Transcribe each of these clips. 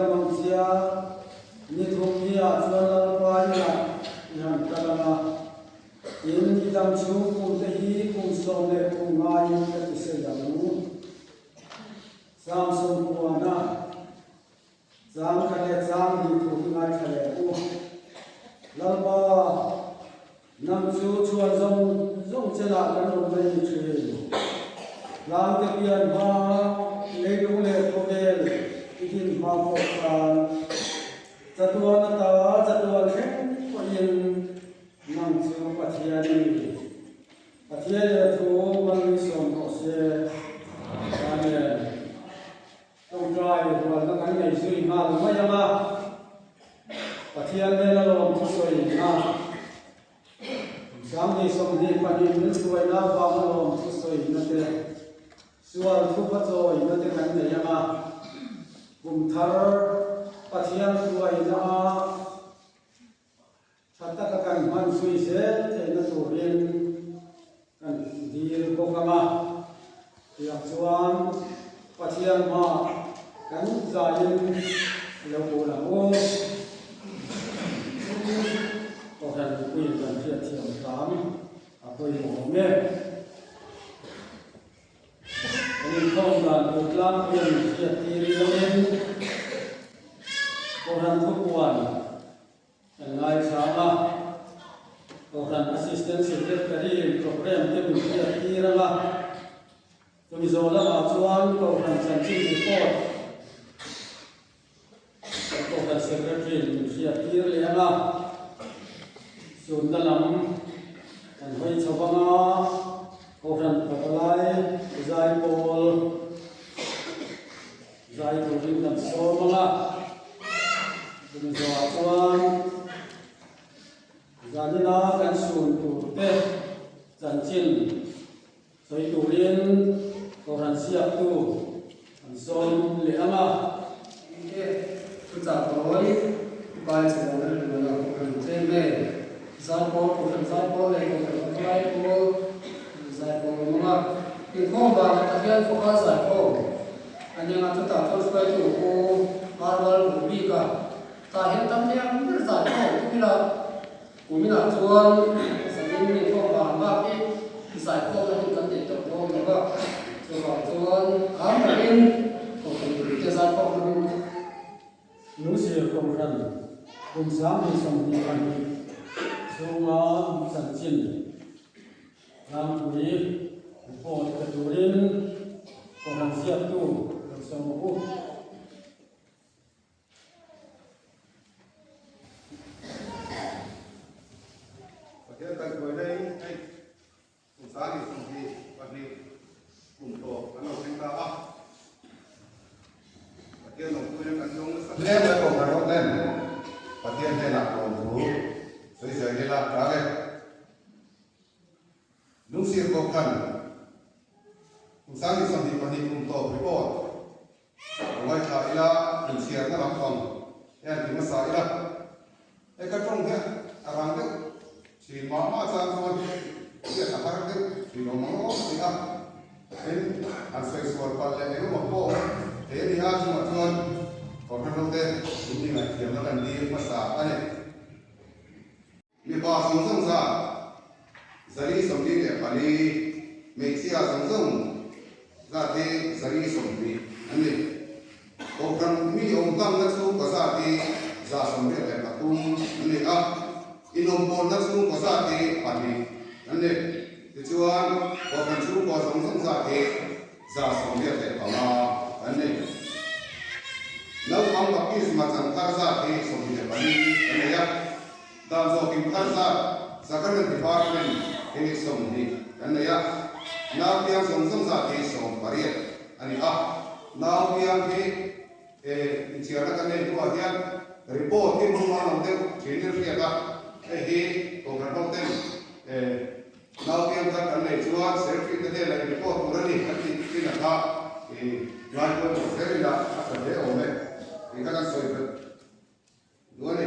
dam ang chia, ni thum ni ah chuan Lalpa inah i han kal ang a, tin i dam chhung kum te hi kum 13 ngaiin ka ti sei ang. Sam sawmkuana chang kha leh chang hnih thu hi ngaithla leh u. Lalpa, nang chu chhuan zawng zawng chenah kan awm mai ni thin. Tlangte pian hma, leilung leh khawvel i din hma pawh khan chatuan ata chatuan thleng pawhin nang chu Pathian i ni. Pathian in a thu hmangin sawm rawh se. Amen. Tawngtai rualna kan nei zui nghal mai ang a, Pathian hnena lawm thusawiina Sangni 22 min hruaina avanga lawm thusawina te, sual thupa chawina te kan nei ang a, kum thar Pathian hruaina a Tha taka kan hman zui zel theihna turin kan dil bawk ang a, tiang chuan Pathian hma kan zaiin a lo bul ang u. Kohhran mipuiin kan hriatthiam hram a pawimawh awm e. Kan inkhawm dan tur tlangpui a min hriattir iloin Kohhran thupuan Kan ngaithlang a, Kohhran Assistant Secretary programme te min hriat tir ang a, chumi zawh lamah chuan Kohhran chanchin report kan Kohhran Secretary min hriat tir leh ang a, sunna lam kan hawi chho ang a, Kohhran Pavalai Zaipawl Zai turin kan sawm ang a, chumi zawhah chuan zanina kan sun turte chanchin sawi turin Kohhran siaktu kan sawm leh ang a. Nge thuchah tawi upai chhelo leh ringawt a Kohhran tlem e. Zaipawl Kohhran zaipawl leh Kohhran pavalai pawl zaipawl awm ang a. Inkhawm vang leh Pathian fawka zaikhawm a ni ang a, chutah chuan hruaitu Pu Arwal Buh bik a tah hian tam thei ang ber zaikhawm tum ila kuminah chuan zanin inkhawm vang bak hi zaikhawmna hun kan nei tawh dawn lo va, chuvang chuan am takin Kohhran mipuite zaikhawmna hun Lungsir Kohhran kum 2022 chhunga chanchin tlangpui report pe turin Kohhran ziaktu lo sawm u. Pathian kaihhruaina in hei Kum 2022 kum tawp kan lo thleng ta a, Pathian lawmpuina kan dawng nasa hle mai pawh kan rawt em? Pathian hnenah lawmthu sawi zel ila tang e. Lungsir pawh khan kum 2022 kum tawp report Lo ngaithla ila, inchhiarna lampang hian ti hmasa ila, hei ka tawng hian a rang deuh thin mah mah chang chuan hriat a har deuh thin awm ang awm si a, tin han sawi sual palh leh engemaw pawh thei a ni a, chungah chuan Kohhran hote in mi ngaihthiamna kan dil hmasa a ni. Mipa zawng zawng zat 144, hmeichhia zawng zawng zat hi 120 an ni. Kohhran mi awm hmangna chhungkaw zat hi 183 an ni a, inawmpawlna chhungkaw zat hi pahnih an ni. Tichuan, kohhran chhungkaw zawng zawng zat hi 185 an ni. Naupang baptisma chan thar zat hi 24 an nei a. Dan zawkin thar zat Sacrament Department hi 20 kan nei a, nau piang zawng zawng zat hi 18 a ni a. Nau piang hi inchhiarna kan nei hnuah hian report hi hmang lo deuh thin in hriat a, hei hi Kohhran hoten nau piang thar kan nei chuan Secretary te hnenah in report tur a ni kan tih thin a kha ngai pawimawh zel ila a tha hle awm e tih kha kan sawi belh. Duh a ni.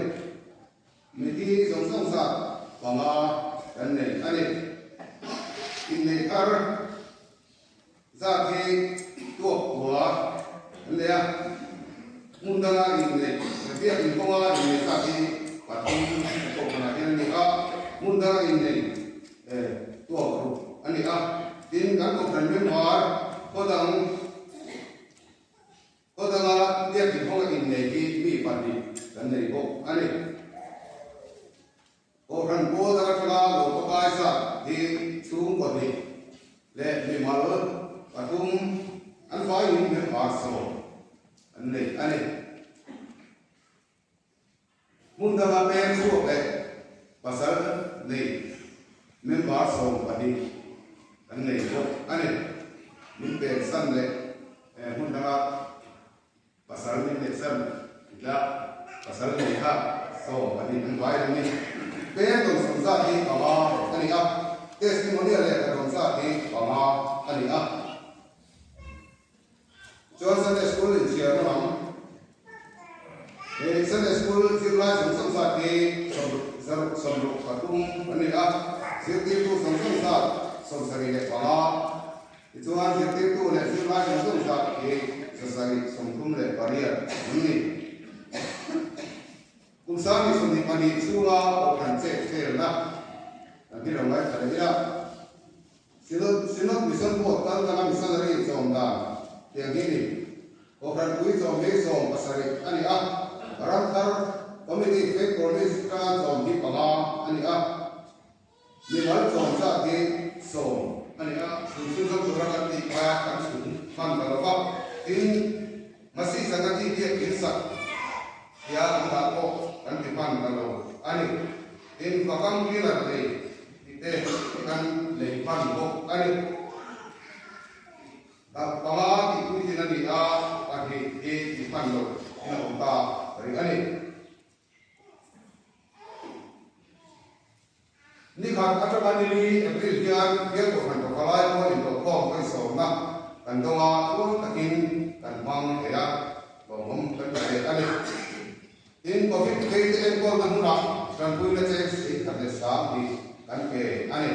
Mithi zawng zawng zat panga kan nei a ni. Inneih thar zat hi tuak kua an nei a, hmun danga inneih. innei, biak inkawnga innei zat hi pathum kohhranah hian a ni a, hmun danga innei tuak ruk a ni a. Tin, kan kohhran member khaw dang khaw danga biak inkawnga innei hi mi pahnih kan nei bawk a ni. Kohhran pawl dang atanga lo pakai zat hi chhungkaw hnih leh mimal pathum an vaiin member sawm an nei a ni. Hmun danga peng chhuak leh pasal nei member 12 kan nei bawk a ni. Min pek san leh hmun danga Pasal min neih san titla pasal nei kha 12 an vai reng ni. Peng dawnsawm zat hi panga a ni a, testimonial leh ka dawn zat hi panga a ni a. Chuan Sunday School inchhiar na lam he Sunday School zirlai zawng zawng zat hi zaruk 63 an ni a, zirtirtu zawng zawng zat 75. Tichuan, zirtirtu leh zirlai zawng zawng zat hi 738 an ni. Kum 2022 chhunga Kohhran chet felna kan hi lo ngaithla leh ila. Synod Synod Mission Board kal tlanga missionary chawm dan tiang hi ni. Kohhran pui chawm hi 17 a ni a, Ramthar Committee Faith Promise atanga chawm hi panga a ni a. Mimal chawm zat hi 10 a ni a. Chhun chhun zawng tura kan tih kha kan chhun hman ta lo va. Tin, Masi Sangati biak in sak tia an dah pawh kan ti hman ta lo a ni. Tin, Vakam cleaner lei tih te hi kan lei hman bawk a ni. Dah panga tih puitlin a ni a, pahnih hi ti hman loh in a awm ta rih a ni. Ni khat atanga ni li April hian bial kohhran tawkalai pawl inhlawhkhawm hawisawmna kan dawng a, tluang takin kan hmang thei a, lawmawm kan ti hle a ni. Tin, Covid phei te enkawlna hmunah tanpuina cheng 12,000 kan pe a ni.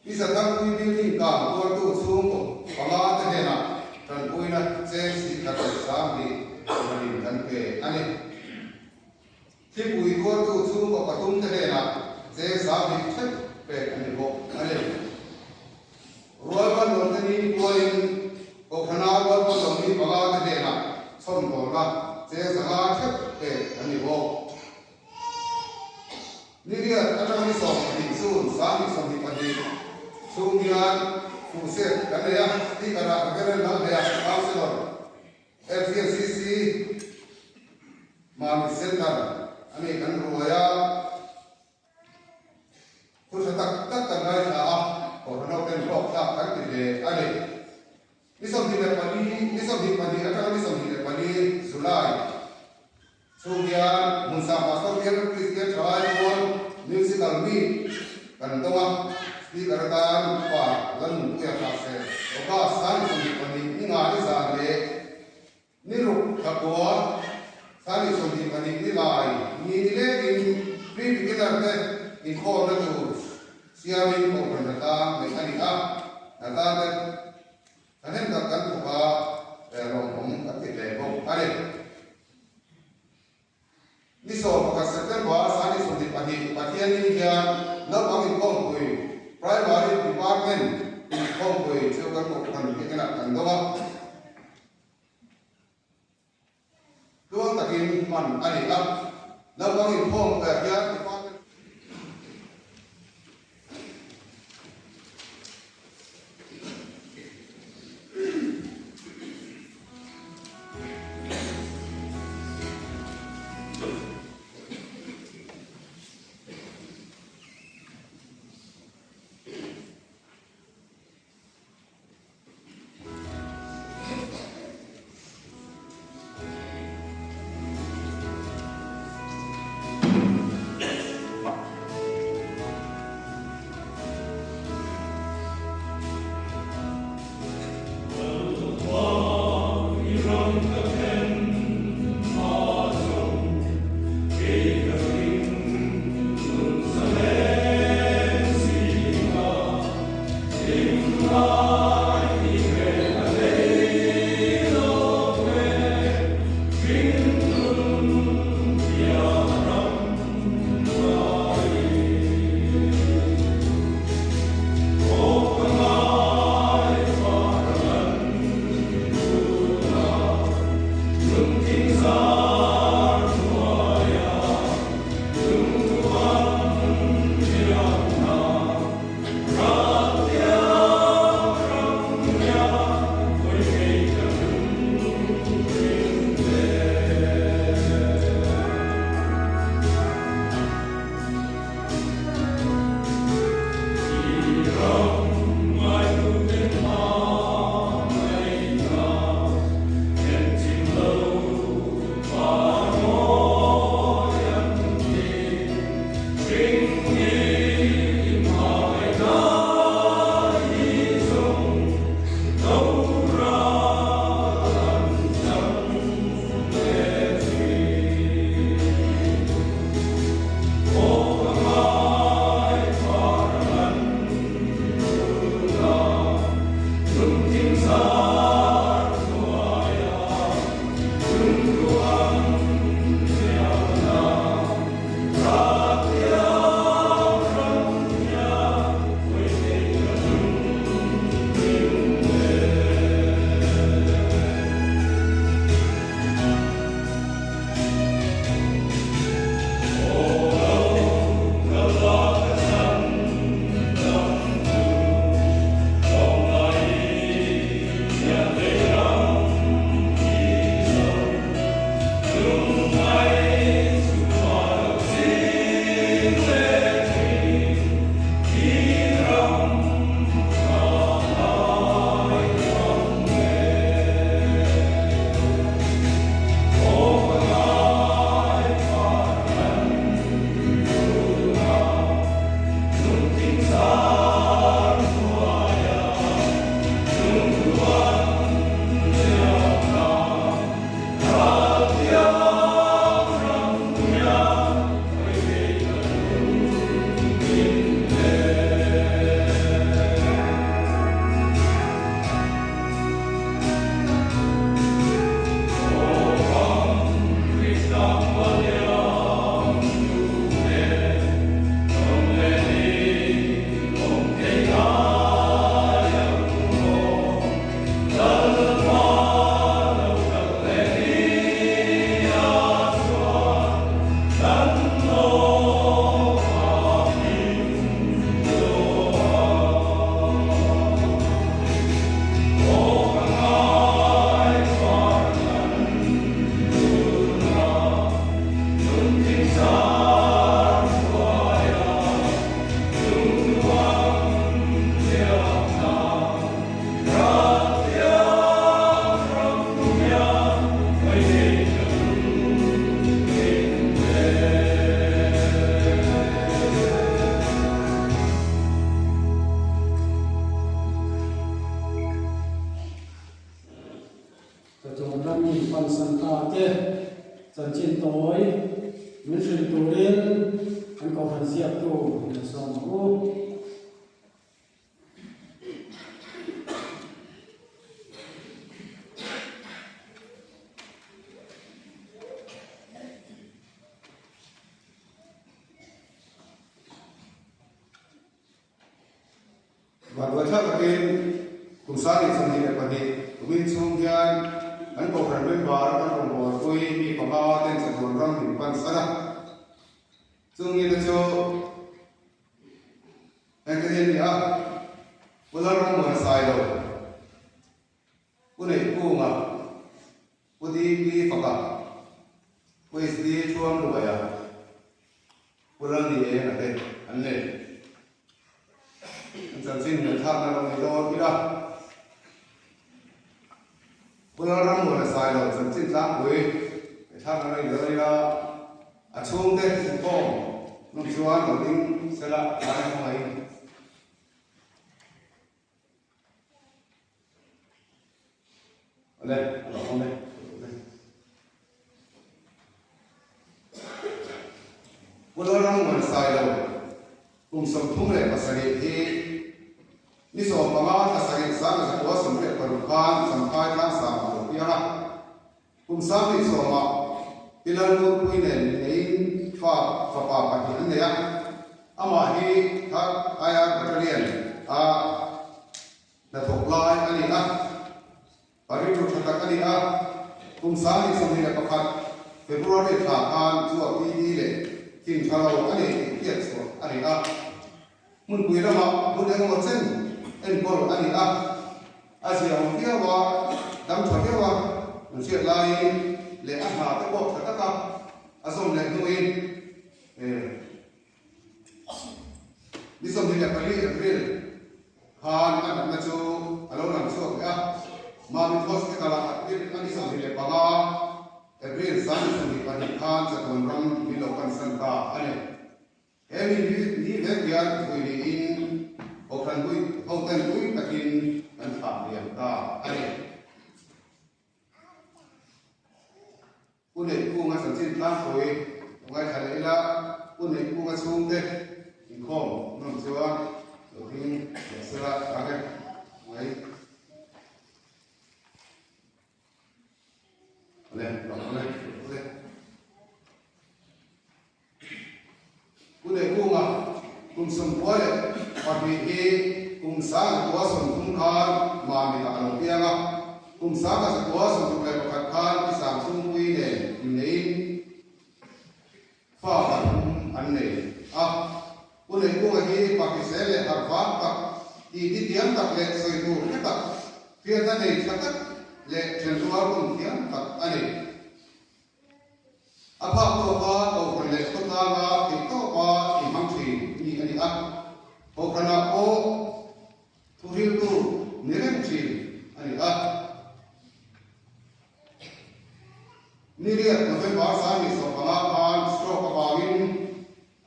Pi Zathangpui building kang tuartu chhungkaw panga te hnenah tanpuina cheng 10,000 pahnih kan pe a ni. Thlipui tuartu chhungkaw pathum te hnenah cheng 20 theuh pek an ni bawk a ni. Rualbanlo te ni pualin Kohhrana rualbanlo mi panga te hnenah chhawmdawlna cheng 500 theuh pek an ni bawk. Ni riat atanga ni 12 June 2022 chhung hian Fuhset kan nei a, Speaker-ah Reverend Lalhleia, Councillor, FCCC, Mamit Centre a ni kan ruai a, thu tha tak tak kan ngaithla a, Kohhran hoten hlawkthlak kan ti hle a ni. Ni 24, ni 22 atanga ni 24 July Chung hian Hmunsang Pastor Bial Kristian Thalai pawl Musical Meet kan dawng a, Speaker atan Upa Lalnunpuia Hla Se August 22 ni nga ni zan leh ni ruk thla kua 22 ni lai ni ni lekin pre-beginner te inkhawmna tur siamin kohhran hnatlang neih a ni a, hnatlang te thahnem tak kan thawk a, lawmawm kan ti hle bawk a ni. Ni 11 September 22 Pathianin hian naupang inkhawmpui Primary Department inkhawmpui chu kan kohhran biakinah kan dawng a. Tluang takin hman a ni a. Naupang inkhawmpuiah hian Department. Chatuan ram min pansan ta te chanchin tawi min hrilh turin an kohhran ziaktu min sawm ang u. Vanduaithlak takin kum 2022 kumin chhung hian kan Kohhran member kan rawngbawlpui mi panga ten chatuan ram min pan san a. Chungin chu engte hi a ni a, Pu Lalrammuana Sailo, Pu Neihkunga, Pu DP Faka, Pu SD Thuamluaia, Pu Lalnienga te an nei. An chanchin ngaihthlakna lo nei dawn ila. Pu Lalrammuana Sailo chanchin tlangpui ngaihthlakna lo nei dawn ila. A chhungte inkhawm nawm chuan lo ding sela tlai a hmangaih. Awle, a lo awm e. Pu Lalrammuan Sailo, kum 37 hi ni 15 thla sarih 1916 khan Champhai Tlangsam a lo piang a. Kum 2010 ah Pi Lalngurpui nen inneiin fa fapa pahnih an nei a, amah hi Third IR Battalion a hnathawk lai a ni a, Pariru tha tak a ni a. Kum 2021 February thla khan chuak TB leh thin tha lo a nei tih hriat chhuah a ni a. Hmunpui ramah hun engemaw chen enkawl a ni a, a ziaawm viau a, dam tha viau a, an hriat laiin leh a hna te pawh tha taka a zawm leh hnuin ni 24 April khan a natna chu a lo lang chhuak leh a, Mamit Hospital-ah a ni 25 April 22 khan chatuan ram min lo pansan ta a ni. He mi ni vek hian vui niin Kohhran hui hoten ui takin kan thlah liam ta a ni. Pu Neihkunga chanchin tlangpui lo ngaithla leh ila, Pu Neihkunga chhungte inkhawm nawm chuan lo ding leh sela tlang e mai. Awle, lo awle, awle. Pu Neihkunga kum 92 hi kum 1930 khan Mamit-ah a lo piang a, kum 1961 khan Pi Sangchhungpui nen inneiin fa pathum an nei a. Pu Neihkunga hi pa hrisel leh harhvang tak, titi thiam tak leh sawi tur hre tak, hriatna nei tha tak leh ṭhenrual kum thiam tak a ni. Ni riat November 25 khan stroke avangin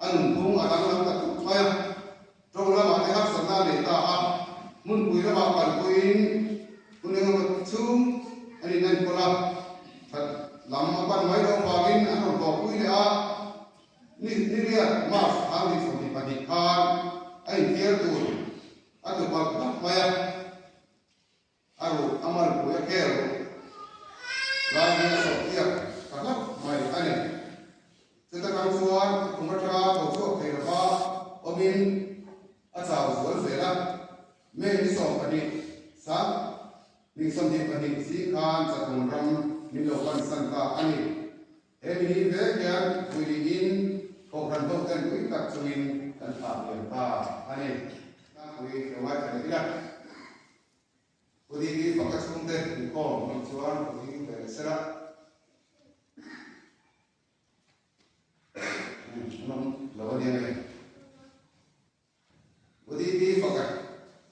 a nunphung a danglam ta thut mai a, tawng lamah te harsatna a nei ta a, hmunpui lamah kalpuiin hun engemaw chhung an inenkawl a, that lam a pan mai loh avangin an rawn hlawhpui leh a. Ni ni riat March 22 khan a inthiar tur a tlu palh hlauh mai a. A ruh a malpui a khel lai hi a sawh thiak ta hlauh mai a ni. Chuta tang chuan a khum atanga tho chhuak thei lova awmin a chau zual zel a. May ni 12 sang ni 22 zing khan Chatun ram min lo pansan ta a ni. He mi hi vek hian vui niin Kohhran ho ten pui tak chungin kan thlah liam ta a ni. Tlangpui lo ngaithla leh ila. Pu Diki faka chhungte inkhawm hmang chuan pu ding ve leh sela. An awm lo a nia nge. Pu Diki faka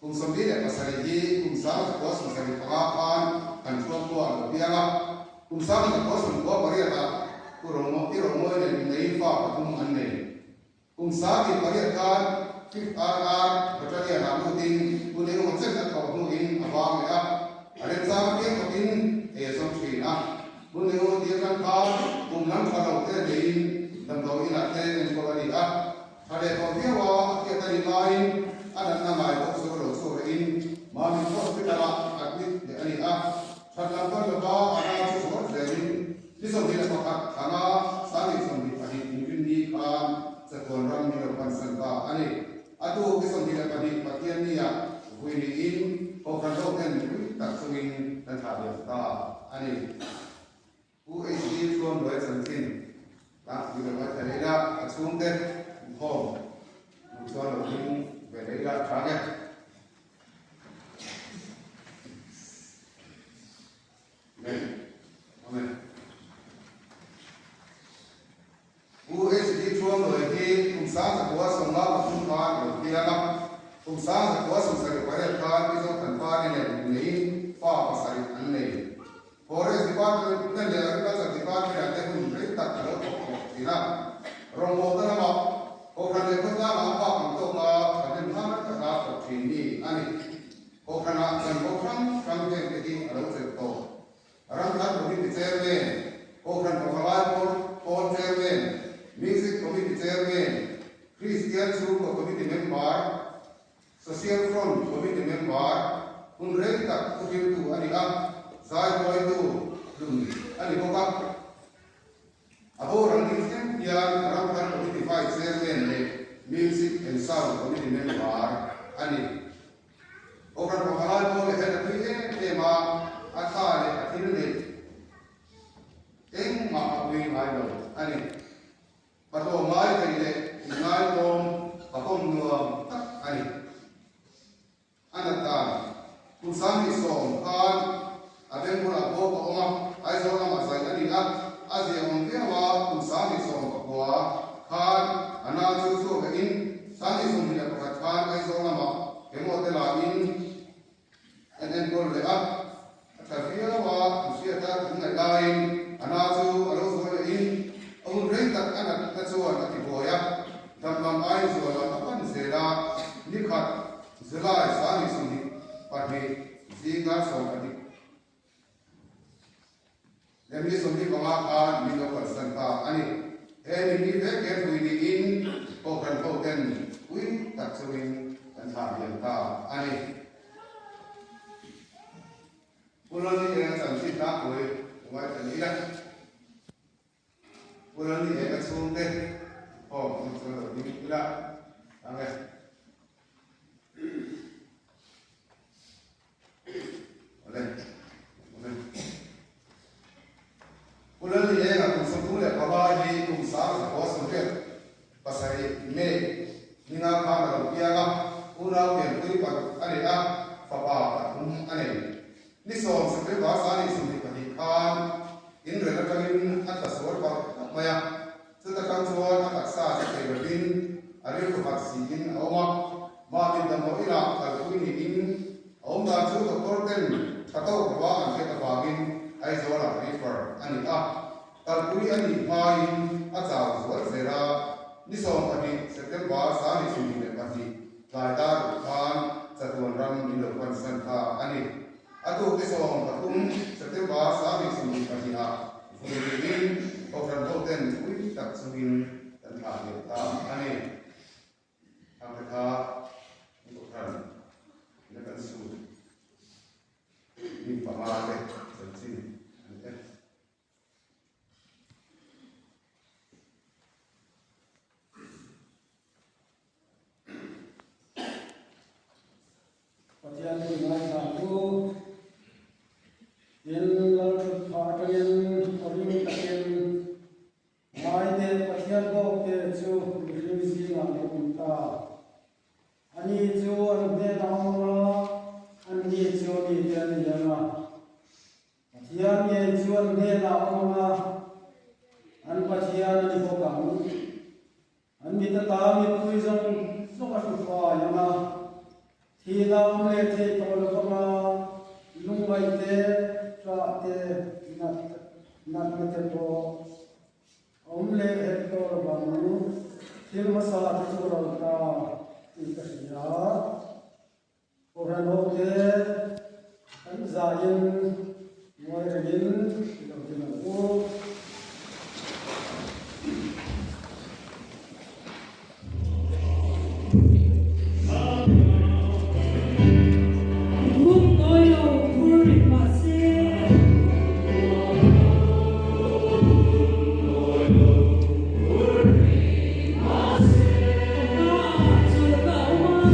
kum 47 hi kum 1975 khan kan chhuangkhua a lo piang a. Kum 1998 ah Pu Romawi nen inneiin fa pathum an nei. Kum 18 khan Fifth RR Battalion ah lutin hun engemaw chen a thawh hnuin a vang leh a, a remchang apiang thawkin ei a zawng thin a. Hun engemaw ti atang khan kum lam tha lo te neiin damdawi inah te enkawl a ni a. Tha leh tawh viau a, a hriat a nih laiin a natna ngai pawh chu lo chhuak lehin Mamit Hospital-ah admit leh a ni a. That lam pan lova a nau chu zual zelin ni 21 thanga 22 inrinni khan Chatuan ram ni lo pansan ta a ni. A tuk ni 22 Pathiannia vui niin Kohhran ho ten mipui tak chungin kan thlah liam ta a ni. Pu HD chuan buai chanchin tlangpui lo a thla leh ila, a chhungte inkhawm duh chuan lo ding ve leh ila a tha nge. Amen. Amen. Pu HD chuan buai hi kum 1953 khan a lo piang a, kum 1978 khan Mizo Thanpari nen inneiin fa pasarih an nei. Forest Department leh Agriculture Department ah te hun rei tak a lo thawk tawh thin a. Rawngbawlna lamah Kohhran leh khawtlangah a bak ang tawka thahnem ngai taka thawk thin mi a ni. Kohhranah chanvo hrang hrang heng te hi a lo chelh tawh. Ramthar Committee Chairman, Kohhran Pavalai Pawl Chairman, Music Committee Chairman, Kristian Chhungkaw Committee Member, Social Front Committee member hun rei tak thuhriltu a ni a, zaihawitu hlun a ni bawk a. A boral ni thleng hian Ramthar Committee Vice Chairman leh Music and Sound Committee member a ni. Kohhran Pavalai pawh leh hian a tui em em a, a tha leh a thil neih engmah a ui ngai lo a ni. Pahlawm ngai thei leh inngaihawm pakawm nuam tak a ni. A nat dan, Kum 20 khan a beng bulah bawk a awm a, Aizawl lamah zai a ni a, a ziaawm viau a, kum 29 khan a nau chu chhuak lehin 21 khan Aizawl lamah hemaw te lain An enkawl leh a, a tha viau a, an hriat a, an ngaih laiin a na chu a lo zual lehin a hun rei tak a natna chuan a ti buai a, dam lam aiin zual lam a pan zel a, ni khat July 22 zinga 12 leh ni 25 khan min lo kalsan ta a ni. He ni ni vek he vui niin Kohhran hoten pui tak chungin kan thlah liam ta a ni. Pu Lani eng a chanchin tlangpui ngaithla ni ila. Pu Lani eng a chhungte aw an chuan lo ding ila ang e. Awle. Awle. Pu Lani eng a kum 35 hi kum 1987 May ninga khan a lo piang a, unau pianpui paruk a nei a, fapa pathum a nei. Ni 10 September 22 khan inrel atangin a tla sual palh hlauh mai a, chuta tang chuan a taksa che thei lovin a rilru harh siin a awm a, mahni damloh inah kalpui niin a awm dan chu doctor ten tha tawk lova an hriat avangin Aizawlah refer a ni a. Kalpui a nih hmain a chau zual zel a, ni 12 September 2022 tlai dar ruk khan chatuan ram min lo pansan kha a ni. A tuk ni 13 September 2022 ah vui niin Kohhran hoten pui tak chungin kan thlah leh ta a ni. Hangte kha Kohhran ina kan sut mi panga te chanchin a ni e. Pathian hi ngaithla chu tin Lalthut phah atangin ring takin Ngaite Pathian bawkte chu mihring zingah lo awm ta. Ani chu an hnenah a awm a, anni chu mite an ni ang a. Pathian ngei chu an hnenah a awm a, an Pathian a ni bawk ang. An mit ata mittui zawng zawng a hru fai ang a, thihna awm leh theih tawh lo vang a, lungngaih te, ṭah te, nat natna te pawh a awm leh hek tawh lo vang. Thil hmasa te chu ro ta tih ka hria. Kohhran ho te kan zaiin ngawi rengin i lo ti ang u. Lungngawi lo phur rih mah se. Ka hmaah chawlh ka awm a.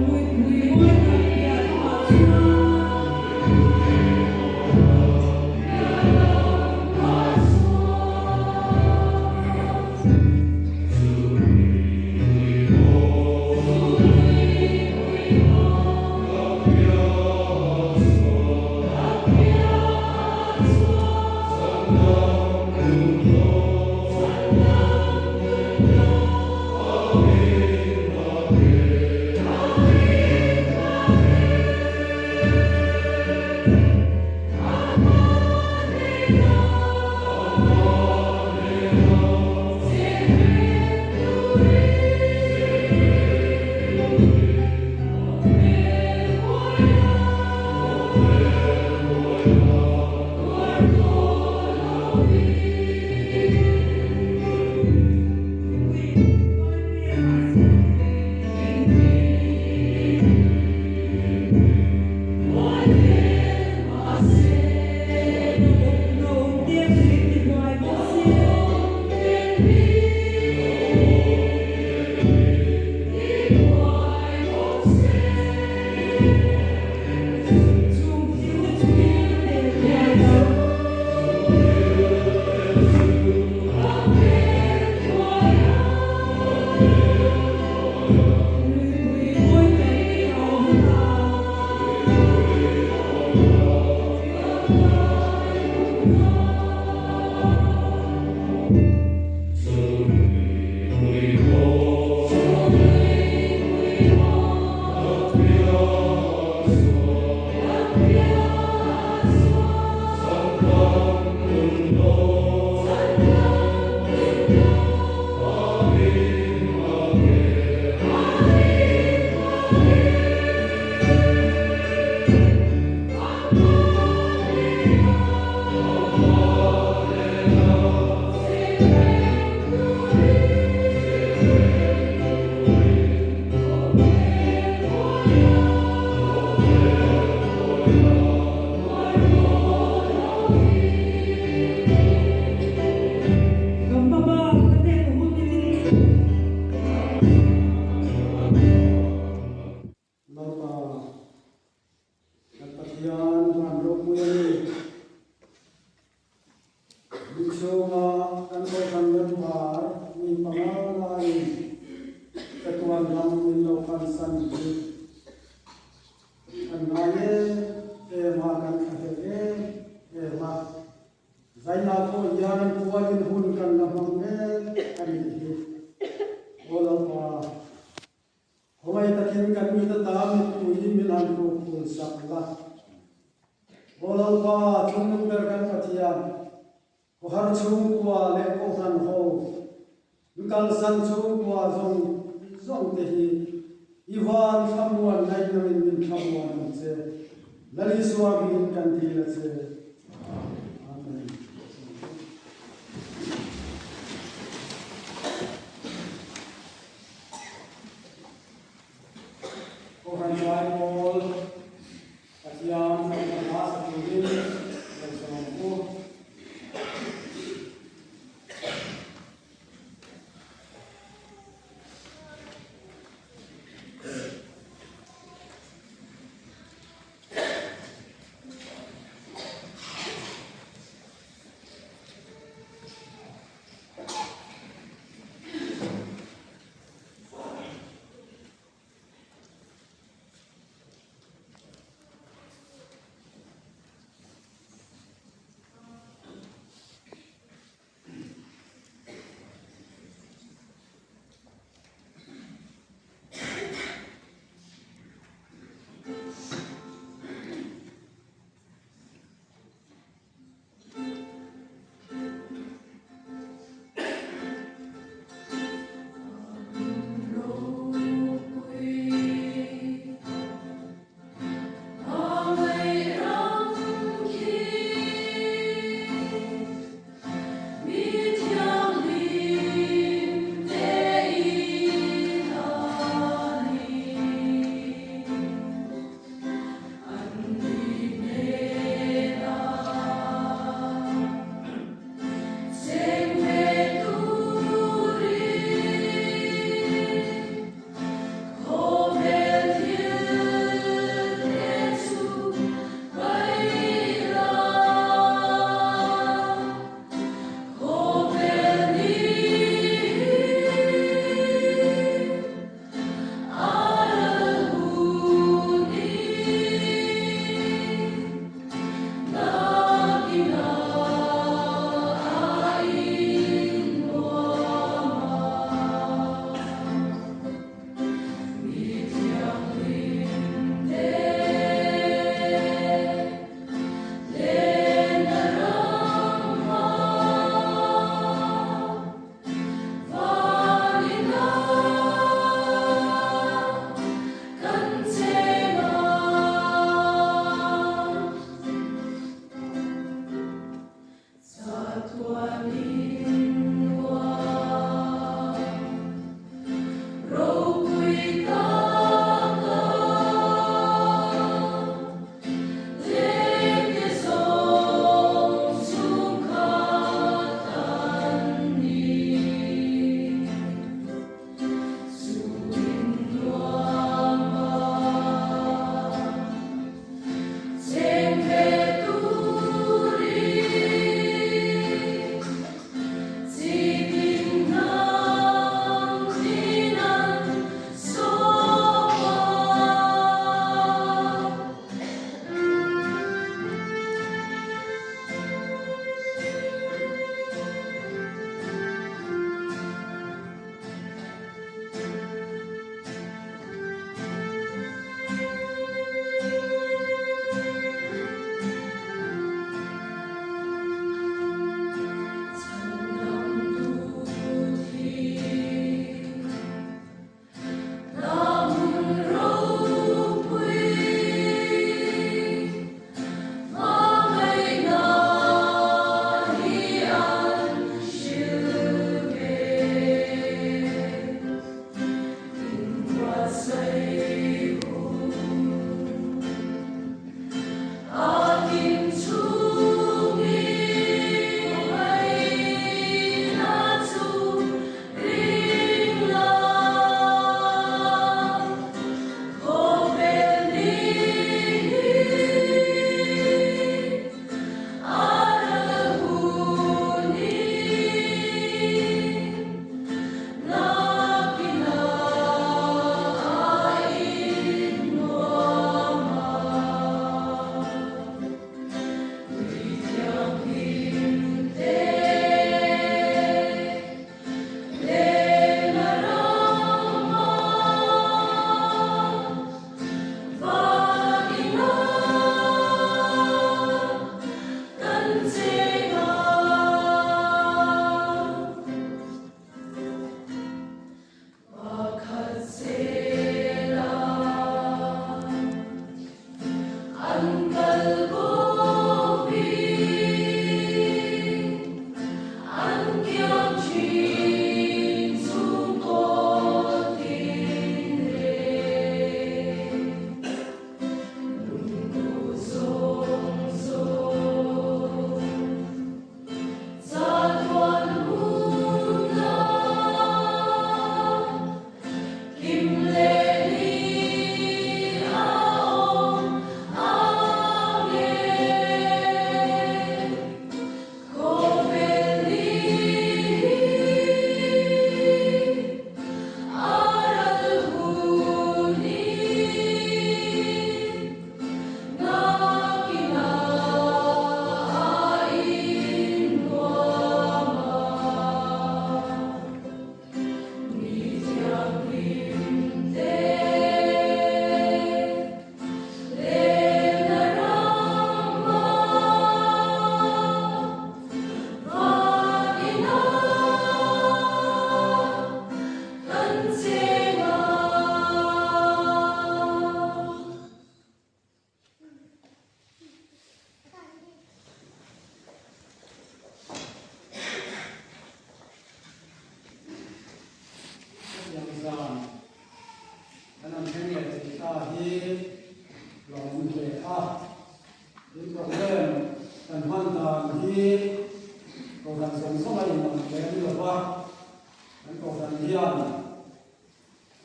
Luipui mawi tak piah lamah chuan. Lalpa, kan Pathian van ropui a ni. Ni chhunga kan Kohhran member mi panga laiin chatuan ram min lo pansan hi kan ngai em em a, kan thlahlel em em a. Zaina pawh hian pualin hun kan la hmang mek a nih hi. Aw Lalpa. sak la. Aw Lalpa, Thungnung ber kan Pathian, khawhar chhungkua leh Kohhran ho, kalsan chhungkua zawng zawng te hi i van thlamuan ngaihnawmin min thlamuan ang che. Lal Isua hmingin kan dil a che. Amen. Kohhran Zaipawl Pathian fakna hla sa turin lo sawm ang u.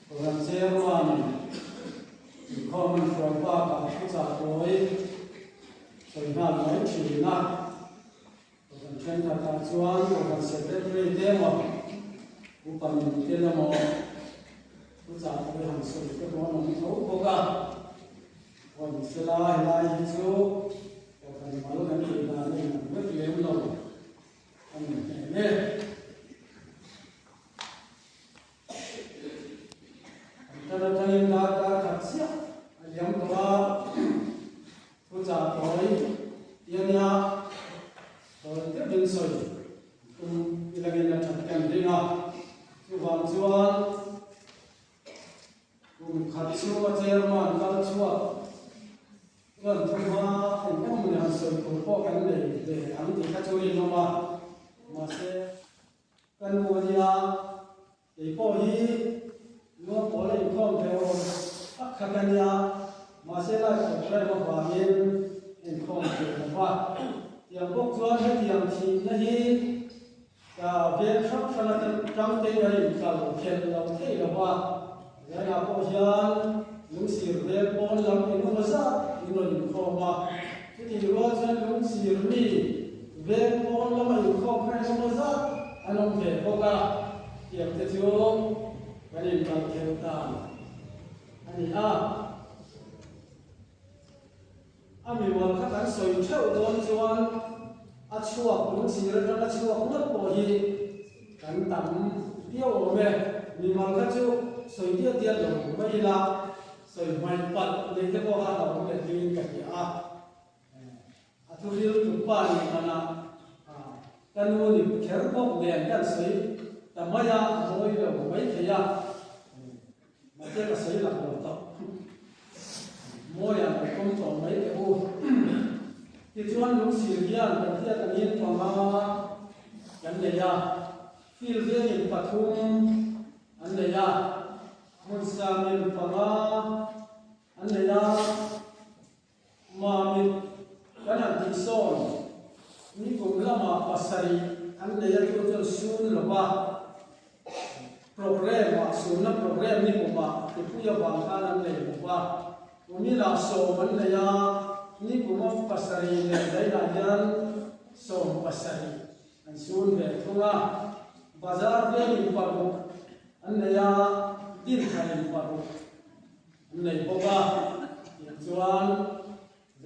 Kohhran Chairman inkhawm an hruai bakah thuchah tawi sawi nghal mai thin a. Kohhran thenkhatah chuan Kohhran Secretary te emaw, Upa min tel emaw thuchah tawi han sawi te pawh an awm tho bawk a. Hawn sela helai hi chu Kohhran mal kan tih dan a inang vek lem lo a ni hmel e. An tan atangin darkar khat chiah a liam tawh a, thuchah tawi ti a nia, tawi deuhin sawi tum ilangin a that kan ring a, chuvang chuan kum khat chhunga chairman kal chhuak chuan thuma eng emaw ni han sawi tur pawh kan nei ve ang tih kha chu rinawm a, mahse Ka nu a nia, kei pawh hi nuam pawl a inkhawm ve awm tak kha ka nia, mahse lai programme avangin a inkhawm ve lo va. Tiang bawk chuan hetiang thihna hi ka veng hrang hrang atang tein a inkal khelh lo thei lo va, zainah pawh hian lungsir veng pawn lam engemaw zat min rawn inkhawm a, chutih rual chuan lungsir mi Veng pawn lama inkhawm kha engemaw zat an awm ve bawk a, tiang te chu kan inkal khelh dan a ni a. A mimal kha kan sawi theuh dawn chuan a chhuak lungsir atang a chhuak ngawt pawh hi kan tam viau awm e. Mimal kha chu sawi diat diat lo mai ila sawi hmaih palh nei te pawh kha a awm leh ding ka hria a. A thu ril tuk pa nih hmanah ka nu ni kher bawk nen kan sawi ta mai a, a mawi lo mai thei a, mahse ka sawi lak lo tawh. Mawiah lo pawm tawh mai teh u. Tichuan lungsir hian kan hriat angin panga kan nei a, field vengin pathum an nei a, hmun sangin panga an nei a, Mamit kan han tih sawn nikum lamah pasarih an nei a chu chuan sun lova programme ah sunna programme nikumah mipui avang khan an nei lo va, kuminah sawm an nei a, nikuma pasarih leh dainah hian sawm pasarih an sun ve thung a, bazar vengin paruk an nei a, dinthar in paruk. An nei bawk a, tiang chuan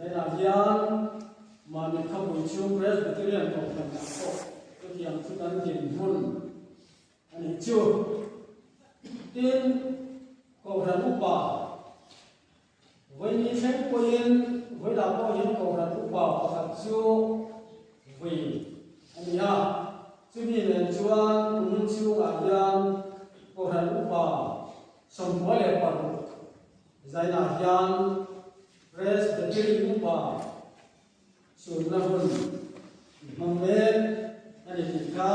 Zainah hian mahni khawpui chhung Presbyterian Kohhran ah pawh chutiang chu kan dinhmun a nih chu. Tin, Kohhran upa vawi ni thleng pawhin vawilah pawh hian Kohhran upa pakhat chu vui a ni a, chumi nen chuan kumin chhungah hian Kohhran upa 26 zainah hian Presbytery Upa sunna hun i hmang mek a ni tih kha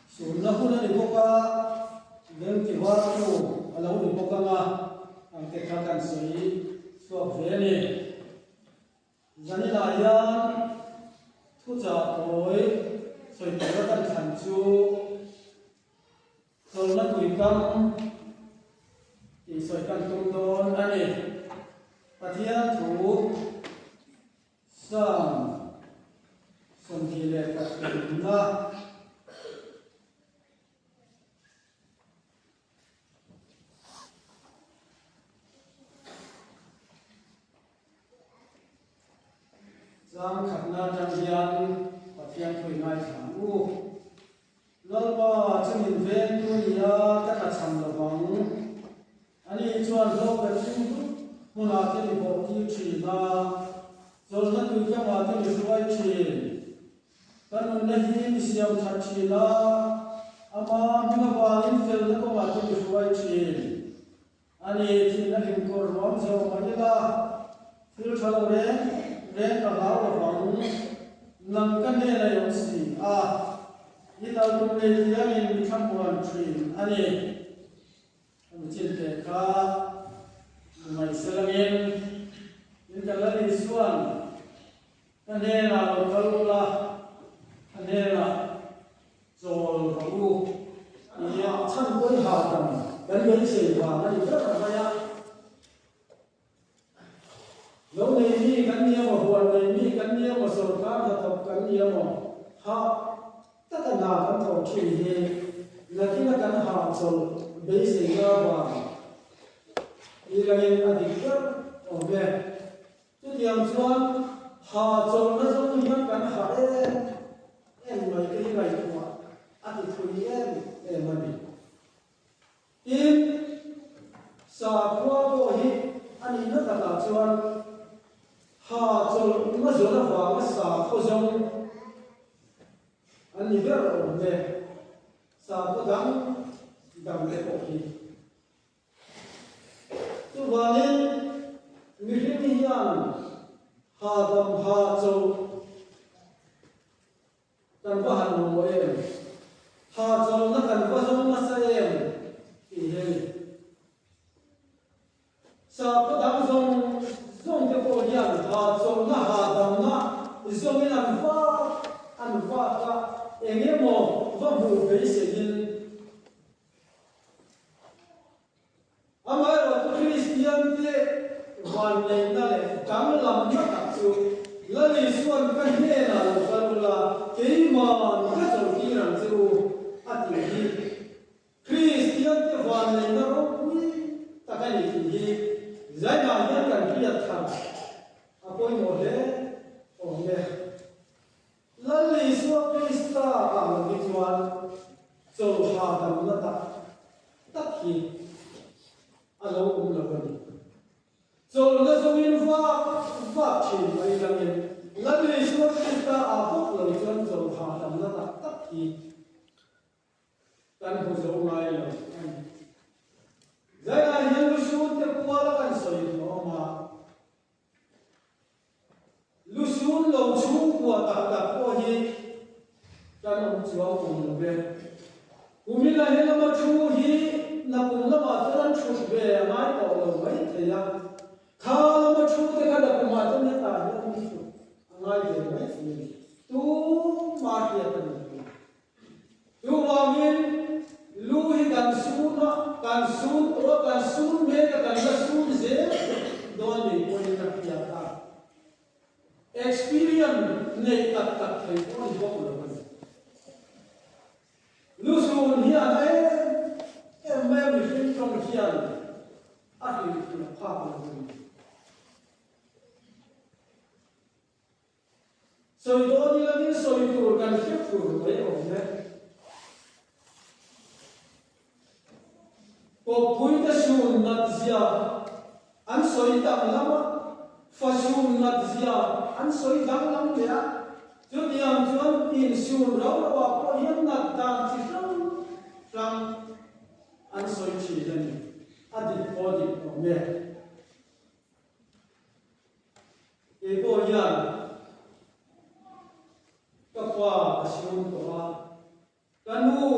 sunna hun a ni bawk a, Vengtivartu a lo ni bawk ang a, ang te kha kan sawi chhuak ve a ni. Zaninah hian thuchah tawi sawi tura kan thlan chu Chawlhna tuikam tih sawi kan tum dawn a ni. Pathian thu Psalm 23na Chang khatna atang hian Pathian thu i ngaithla ang u. Lalpa chu min vengtu nia ka tlachham lo vang. Ani chuan hlawk leh hring dup hmunah te mi bawh tir thin a, chawlhna tui kamah te mi hruai thin. Ka nunna hi mi siam that thin a, ama hming avangin felna kawngah te mi hruai thin. Ani thihna hlimkawr ruam zawh mai ila, thil tha lo reng reng ka hlau lo vang, nang ka hnena i awm si a, i tal tum nei thiangin mi thlamuan thin a ni. Ka mi chin teh kha mi ngaihselangin in ka Lal Isuan ka hnenah lo kal ula, ka hnenah chawl rawh u, tia chhan pawi hahdam. Kan beisei vang a ni ber mai a. Lo nei mi kan ni emaw, huan nei mi kan ni emaw, sorkar hnathawk kan ni emaw, hah taka hna kan thawh thin hi nakina kan hahchawlh beiseina vang ilangin a dik ber awm e. Chutiang chuan hahchawlhna zawng hian kan hah em em mai te hi ngaihtuah a ti thui em em a ni. Tin, sakhua pawh hi a nihna takah chuan ha chawlhna zawn avanga sakhaw zawng an ni ber awm e, sakhaw dang dang te pawh hi. Chuvangin mihring hian hahdam ha chawlh Kan va han mamawh em? Tha chawlhna kan va zawng nasa em? Tih hi a ni. Sakhaw dang zawng zawng te pawh hian tha chawlhna hahdamna zawngin an vak an vak a, eng emaw va hmuh beiseiin Amaherawhchu Kristiante vanneihna leh danglamna tak chu Lal Isua'n ka hnenah lo kal ula, keima'n ka chawlhtir ang che u a tih hi Kristiante vanneihna ropui tak a ni tih hi zainah hian kan hriat thar a pawimawh hle awm e. Lal Isua Krista ah lo hi chuan chawlha damna tak tak hi a lo awm lo a ni. Chawlhna zawngin vak vak thin mai langin Lal Isua Krista ah bawk lo chuan chawlha damna tak tak hi kan hmu zo ngai lo a ni. Zainah hian lusun te puala kan sawi hlawm a. Lusun lo chhungkua tak tak pawh hi kan awm chuang awm lo ve. Kumina he lama thu hi nakum lamah chuan an thut ve a ngai tawh lo mai thei a, kha lama thu te kha nakumah chuan hetah hian an thut a ngai ve mai thei a ni. Tumah hriat a ni lo. Chuvangin lu hi kan sun a, kan sun tawh a, kan sun mek a, kan la sun zel dawn ni pawhin a hriat a. Experience neih tak tak thei pawh a ni bawk lo a ni. Lu sun hian a em em mai a, mihring tawng hian a hrilhfiah phak lo a ni. Sawi dawn ila min sawi tur kan hre fur mai awm e. Kawppui te sun nat zia an sawi danglam a, fa sun nat zia an sawi danglam leh a, chutiang chuan insun rau rau ah pawh hian nat dan chi hrang hrang an sawi thin a ni. A dik pawh a dik awm e. Kei pawh hian ka pa ka siam tawh a, ka nu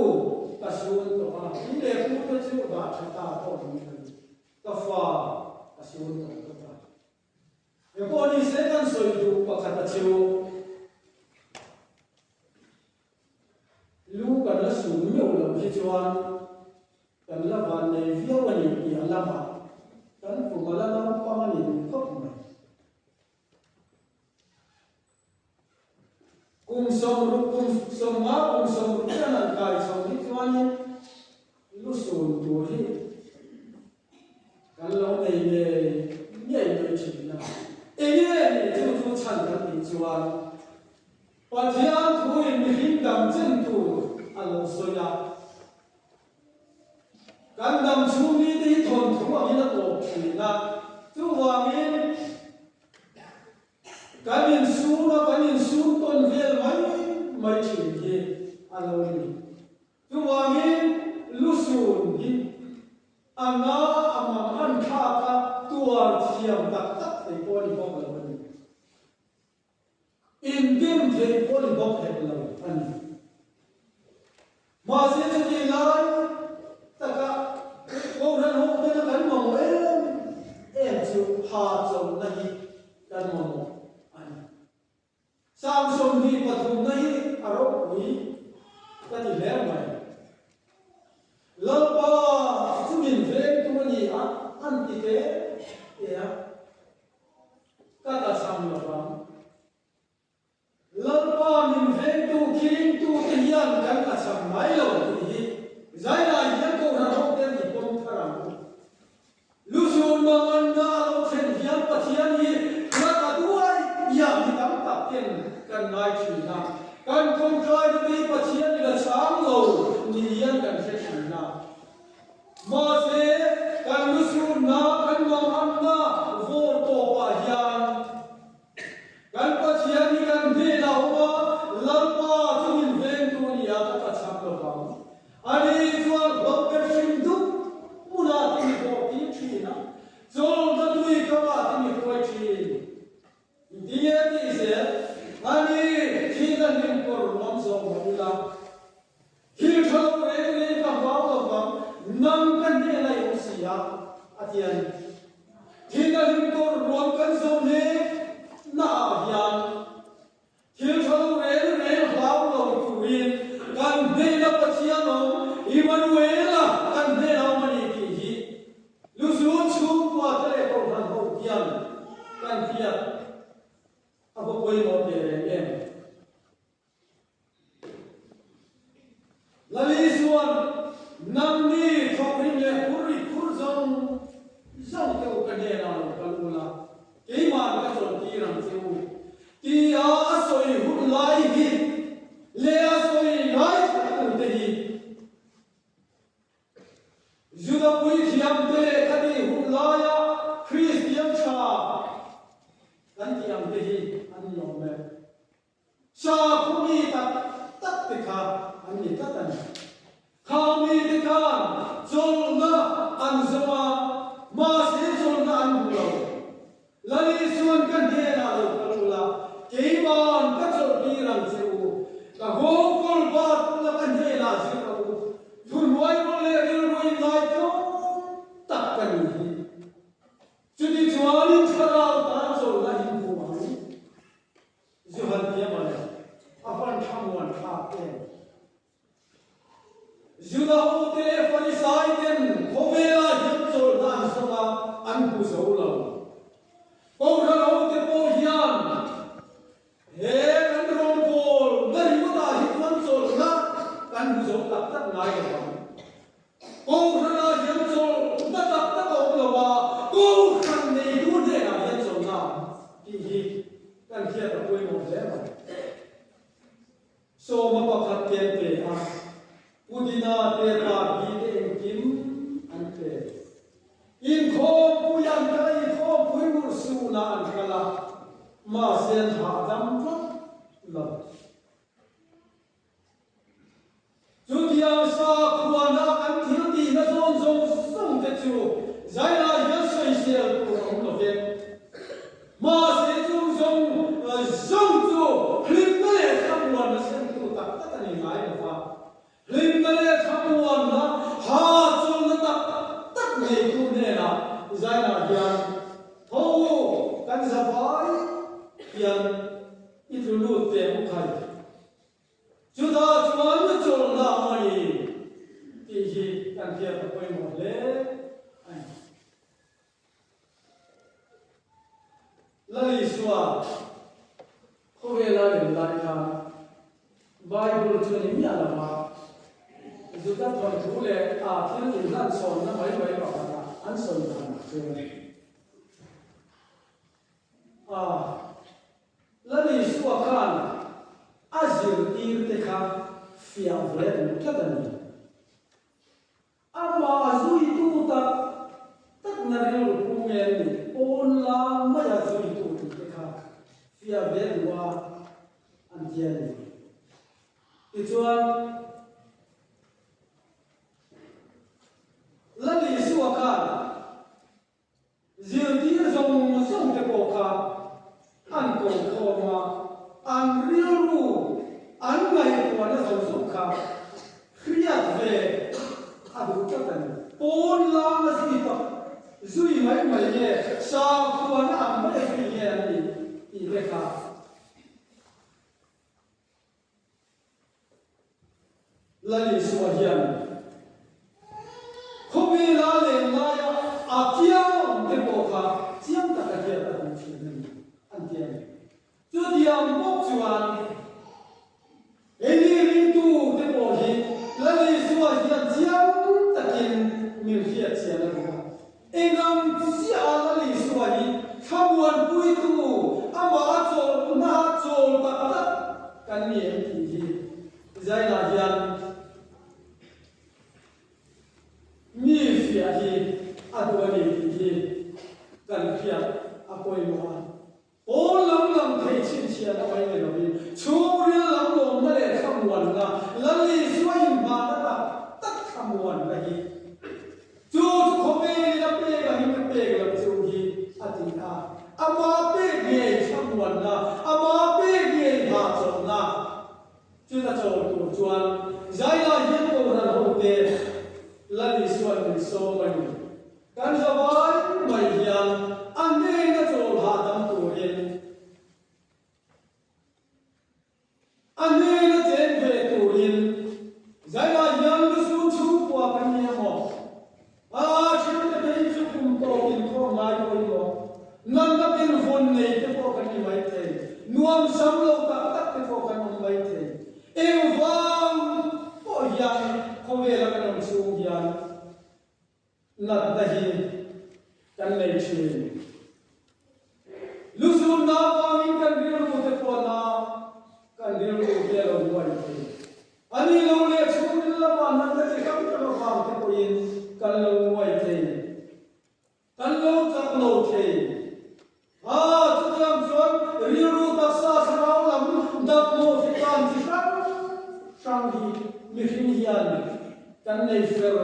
ka siam tawh a, pi leh pu te chu dah tha ta pawh ni a ni, ka fa ka siam tawh bawk a. He pawh ni se kan sawi duh pakhat a chu lu kan la sum meuh loh hi chuan Kan la van nei viau a ni tih a lamah kan kum a la naupang a ni duh khawp mai. Kum 60, kum 50, kum 60 hian an kai chho hi chuanin lu sun tur hi kan lo nei ngei ngei mai thin a. Enge ni chu chu chhan kan tih chuan Pathian thuin mihring dam chen tur a lo sawi a. Kan dam chhung ni te hi thawnthu angin a tawp thin a, chuvangin kan insum a, kan insum tawn vel mai mai thin hi a lo ni. Chuvangin lusun hi a nga a mang an thlak a, tuar thiam tak tak thei pawh a ni bawk lo a ni. Indim theih pawh ni bawk hek lo a ni. Mahse chutih lai taka Kohhran ho tena kan mamawh em em chu ha chawlhna hi kan mamawh a ni. Sang 23 na hi a ropui ka ti hle mai. Lalpa chu min. hria a ti a ni. Thihna hlim kawr ruang kan zawh mek naah hian thil tha lo reng reng hlau lo turin kan hnena Pathian awm Immanuela kan hnena awm a ni tih hi Luzun chhungkua te leh Kohhran ho hian kan hriat a va pawimawh teh reng em. Lali chuan, Nangni thawkrim leh phurrit phur zawng zawng te u ka hnenah lo kal u la, keima'n ka chawlhtir ang che u, tia a sawi hun lai hi leh a sawi lai thattute hi Juda puithiamte leh khati hun laia Kristian tha kan tih ang te hi an ni awm e. Sakhaw mi tak tak te kha an ni tlat a ni. Kha mite khan chawlhna an zawng a, mahse chawlhna an hmu lo. Lali chuan ka hnenah lo kal ula, keima'n ka chawlhtir ang che u. Ka nghawngkawl bat ula ka hnenah zir rawh u. Thuhnuai rawh leh rilru inngaitlawm tak ka ni hi. Chutichuanin thlarau tan chawlhna in hmu ang. Zu han tia mawle, a van tha muan thlak em? Juda hote leh Farisai ten khawvela hian chawlhna an zawng a, an hmu zo lo. Kohhran hote pawh hian he kan rawngbâwl na ringawtah hi chuan chawlhna kan hmu zo tak tak ngai lo ang. Kohhranah hian chawlhna tak tak a awm lo a, Kohhran neitu hnenah hian chawlhna tih hi kan hriat a pawimawh hle mai. Sawma pakhat te an pe a, Pudina te Party te engkim an pe. Inkhawmpui an kal a, inkhawmpui murhsuhna an kal a, mahse an hahdam tlat lo. Chutiang sakhuana kan thil tihna zawn zawng zawng te chu Zaila hian sawisel tur a awm lo ve. Mahse chung zawng zawng chu hlimna leh thlamuanna sentu tak tak a ni ngai lo va. Hlimna leh thlamuanna hahchawlna tak tak neitu hnenah Zaila hian tho kan zavai hian i tlu lut teh u khai. Chutah chuan na chawlhna a ni tih hi kan hriat a pawimawh hle a ni. Lal Isua khawvela lem lai khan Bible chu a ni miah lo va, Juda thawnthu leh a thil inhlanchhawnna mai mai pakhatah an sawi danah chuan a Lal Isua khan a zirtirte kha fiah ve duh tlat a ni. Amah zuitu tak takna rilru pu nge an nih pawn lang maia zuitu tihte kha fiah ve duh a an ti a ni. Tichuan, Lal Isua khan Zirtir zawng zawng te pawh kha an ko khawm a, an rilru an ngaihtuahna zawng zawng kha hriat ve a duh tlat a ni. Pawn langa zui tak zui mai mai nge sakhuana ang mai a zui nge an nih tih te kha Lal Isua hian khawvela len laia a kiang awm te pawh kha chiang taka hian a duh thin a ni an ti a ni. Chutiang bawk chuan Eli ringtu te pawh hi Lal Isua hian chiang takin min hriatchian a duh a. Engang chiah a Lal Isua hi thlamuanpuitu amah a chawlhna a chawl tak tak kan ni em tih hi Zainah hian mi fiah hi a duh a ni tih hi kan hriat a pawimawh a. Pawn lam lam thei chhinchhiahna mai ni lovin chhungril lam lawmna leh thlamuanna, Lal Isua inhmahna tak tak thlamuanna hi chu chu khawvelin a pek angin ka pek loh chu hi a ti a. Ama pek ngei thlamuanna, ama pek ngei hahchawlhna chuta chawl tur chuan Zaila hian Kohhran hote Lal Isua'n min sawm a ni. Kan zavai mai hian a hnena chawl hahdam turin A hnena cheng ve turin Zaila hian lusun chhungkua kan ni emaw? A thilte phei chu kum tawp inkhawm ngai pawimawh, natna pinvun nei te pawh kan ni maithei, nuam sam lo tak tak te pawh kan awm maithei. Engvang pawh hian khawvela kan awm chhung hian Natna hi kan nei thin. Luzunna avangin kan rilru te pawhna kan rilru hi a lo buai thei. A ni lo leh chhungril lamah natna chi hrang hrang avang te pawhin kan lo nguai thei. Kan lo chak lo thei. A, chutiang chuan rilru taksa thlarau lam damlo hrikan chi hrang hrang hi mihring hian kan nei fer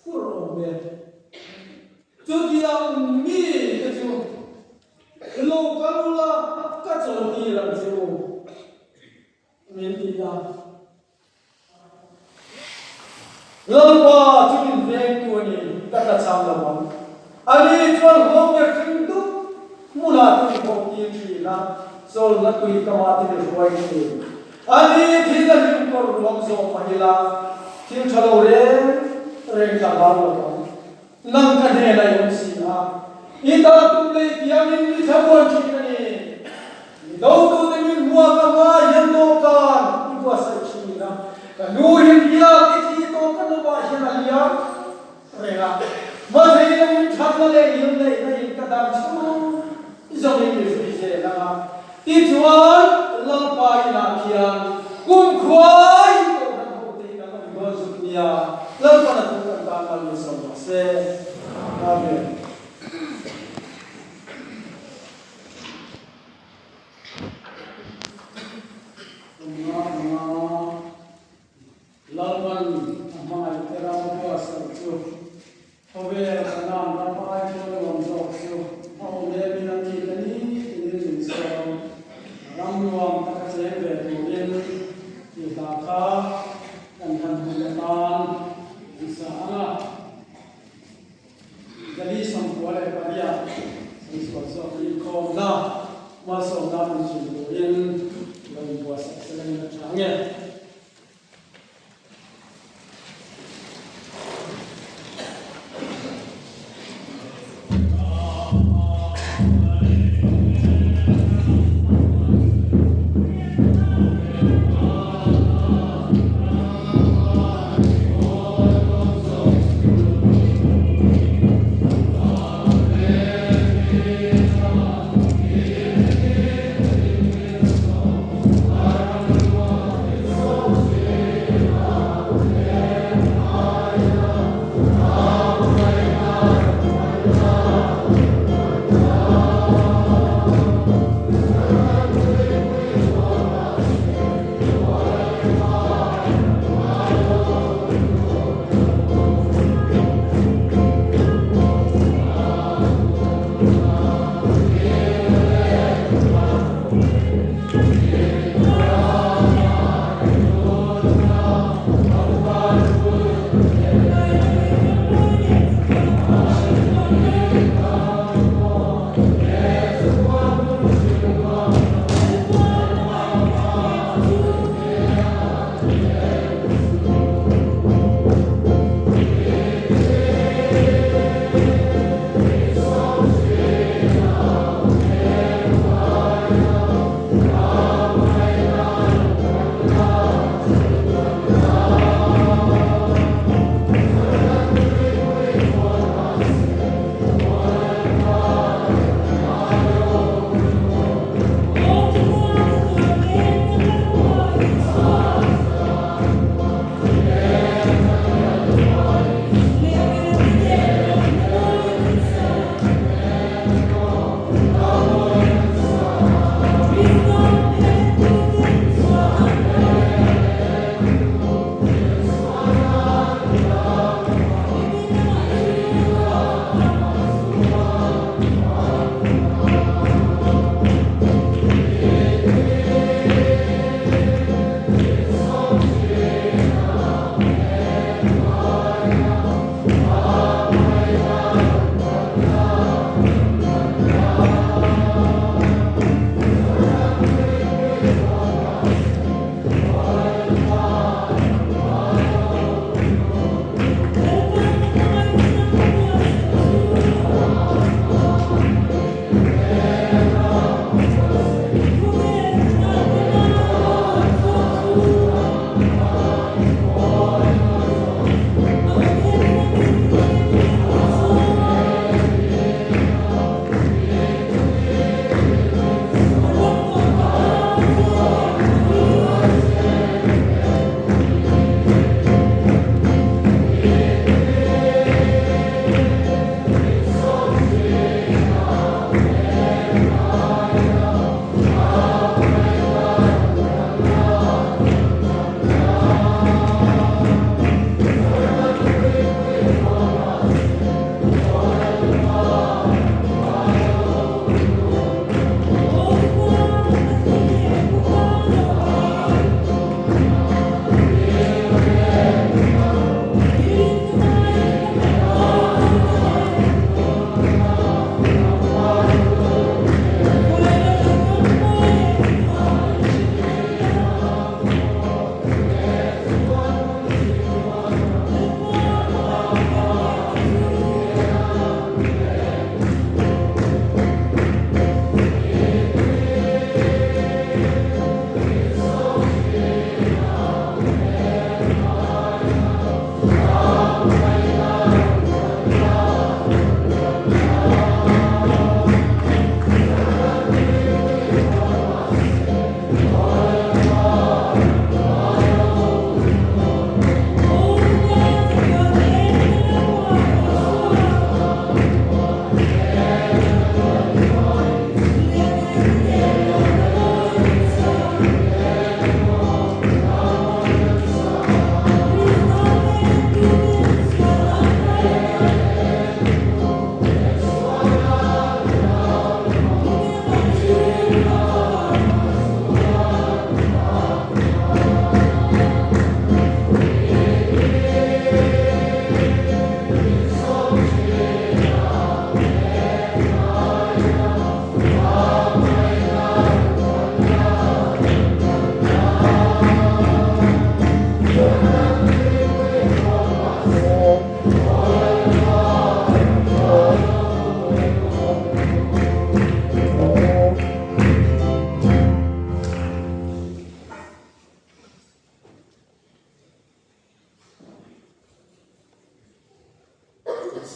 fur awm e. Chutiang mi te chu lo kal ula ka chawltir ang che u min ti a. Lalpa chu min vengtu a ni, ka tla chang lo ang. Ani chuan hlawm leh hring dup hmunah te mi hawh tir thin a, chawlhna tui kamah te mi hruai thin. Ani thil a hlim kawr ruang zawh mah ila, thil tha lo reng reng ka hlau lo ang. Nang ka hnenah i awm si a, i tal tum lei tiangin mi thlamuan thin a ni. Mi dotute min hmuak ka hma hian dawhkan i buatsaih thin a, ka nu hi biak i thih tawh ka hnawmah hian a liam reng a. Hmathei loin thatna leh ngilneihna in ka dam chhung zawngin mi hrui zel ang a, tichuan Lalpa inah khian kumkhuai kohhran hote hi kan awm dawn zuk nia. Lalpan a thu kan tan mal min sawm rawh se. Amen. Lalpan a hmangaih te ram buatsaih chu khawvel Kanan ram ai chuan nuam zawk chu a awm em in a ni ta ni tinin min sawm. Ram nuam taka cheng ve turin tih hla kha kan han hun atan an sa ang a. Delhi 98 sawi sual zawk inkhawmna malsawmna min chhun turin lo inbuatsaih selangin a tha nge.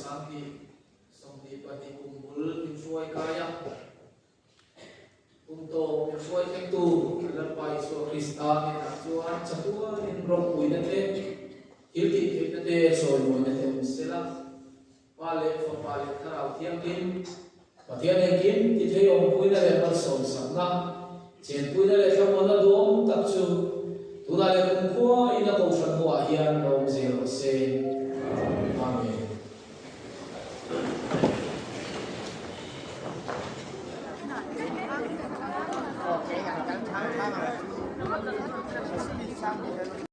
20 22 kum bul min hruai kai a, kum tawp min hruai thlengtu kan Lalpa Isua Krista hnenah chuan chatuanin rawngpuina te, thil tih theihna te chawimawina te awm sela, Pa leh Fapa leh Thlarau Thianghlim, Pathian engkim ti thei awmpuina leh malsawmsakna, chenpuina leh thlamuanna duhawm tak chu tunah leh kumkhua ina Kohhran hmuhah hian lo awm zel rawh se. Amen.